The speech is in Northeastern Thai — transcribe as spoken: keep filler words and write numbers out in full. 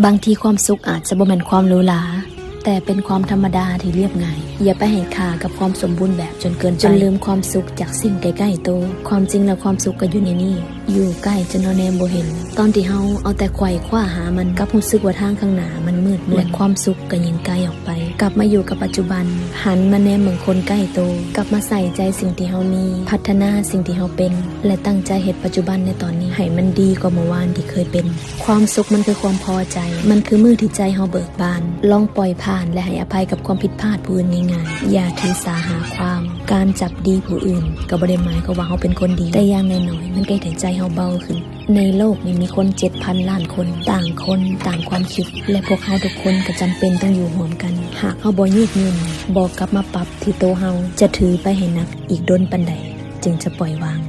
บางทีความสุขอาจจะบ่แม่นความหรูหรา แต่เป็นความธรรมดาที่เรียบง่าย อย่าไปให้ค่ากับความสมบูรณ์แบบจนเกินไป จนลืมความสุขจากสิ่งใกล้ๆตัว ความจริงแล้วความสุขก็อยู่ในนี่ อยู่ใกล้จนเฮาแนมบ่เห็น ตอนที่เฮาเอาแต่ไขว่คว้าหามัน กลับรู้สึกว่าทางข้างหน้ามันมืดมน และความสุขก็ยิ่งไกลออกไป กลับมาอยู่กับปัจจุบัน หันมาแนมเบิ่งคนใกล้ตัว กลับมาใส่ใจสิ่งที่เฮามี พัฒนาสิ่งที่เฮาเป็น และตั้งใจเฮ็ดปัจจุบันในตอนนี้ ให้มันดีกว่าเมื่อวานที่เคยเป็น ความสุขมันคือความพอใจ มันคือมื้อที่ใจเฮาเบิกบาน ลองปล่อยผ่านและให้อภัยกับความผิดพลาดผู้อื่นง่ายๆ อย่าถือสาหาความ การจับดีผู้อื่นก็บ่ได้หมายความว่าเฮาเป็นคนดี แต่อย่างน้อยๆ มันก็เฮ็ดให้ใจเฮาเบาขึ้น ในโลกนี้มีคนเจ็ดพันล้านคน ต่างคนต่างความคิด และพวกเฮาทุกคนก็จำเป็นต้องอยู่ร่วมกัน หากเฮาบ่ยืดหยุ่น บ่กลับมาปรับที่ตัวเฮา จะถือไปให้หนักอีกดนปานใด จึงจะปล่อยวาง